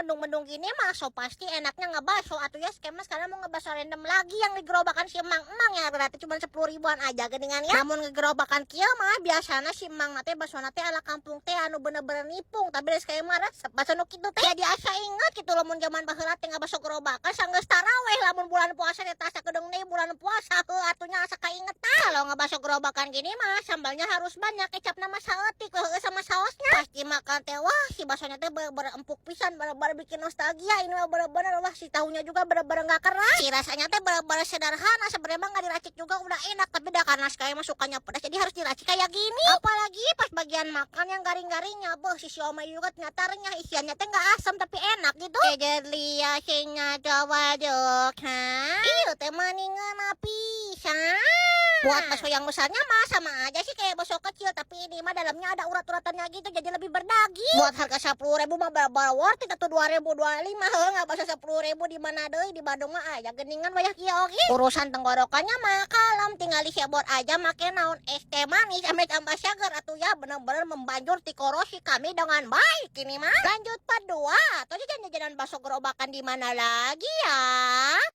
Mendung-mendung gini mah so pasti enaknya ngebaso atuh ya. Skema sekarang mau ngebaso random lagi yang di gerobakan si emang-emang ya, berarti cuma 10 ribuan aja geningan ya. Lamun ngegerobakan kieu mah biasana si emang na teh basona teh ala kampung teh anu bener-bener nipung, tapi dari kayak mah resep baso nu kitu teh. Jadi asa inget gitu lamun zaman baheula teh ngabaso gerobakan sanggeus taraweh lamun bulan puasa teh, asa kedeung deui bulan puasa. Heuh atuh nya, asa kaingetan. Kalau ngebaso gerobakan gini mah sambalnya harus banyak, kecap nama saeutik heueuh sama saosnya. Pasti makan teh, wah, si basonya teh bener-bener empuk pisan, bener-bener bikin nostalgia ini mah bener-bener. Wah, si tahunya juga bener-bener nggak keras, si rasanya teh bener-bener sederhana. Sebenarnya mah nggak diracik juga udah enak, tapi dah karena sekali mah sukanya pedas, jadi harus diracik kayak gini. Apalagi pas bagian makan yang garing-garingnya, boh, si siomay juga ternyata renyah, isiannya teh nggak asam tapi enak gitu. Iya teh maningan pisan. Buat bakso yang besarnya mah sama aja sih kayak bakso kecil, tapi ini mah dalamnya ada urat-uratannya gitu, jadi lebih berdaging. Buat harga 10 ribu mah bener worth it atau 2025. Heuh, nggak bakso 10 ribu di mana deui? Di Bandung mah aya geningan banyak ieu oge. Urusan tenggorokannya mah kalem, tinggal disebor aja make naon, es teh manis ame tambah seger atuh ya, bener-bener membanjur tikorosi kami dengan baik ini mah. Lanjut part 2 atau jajan-jajanan bakso gerobakan di mana lagi ya?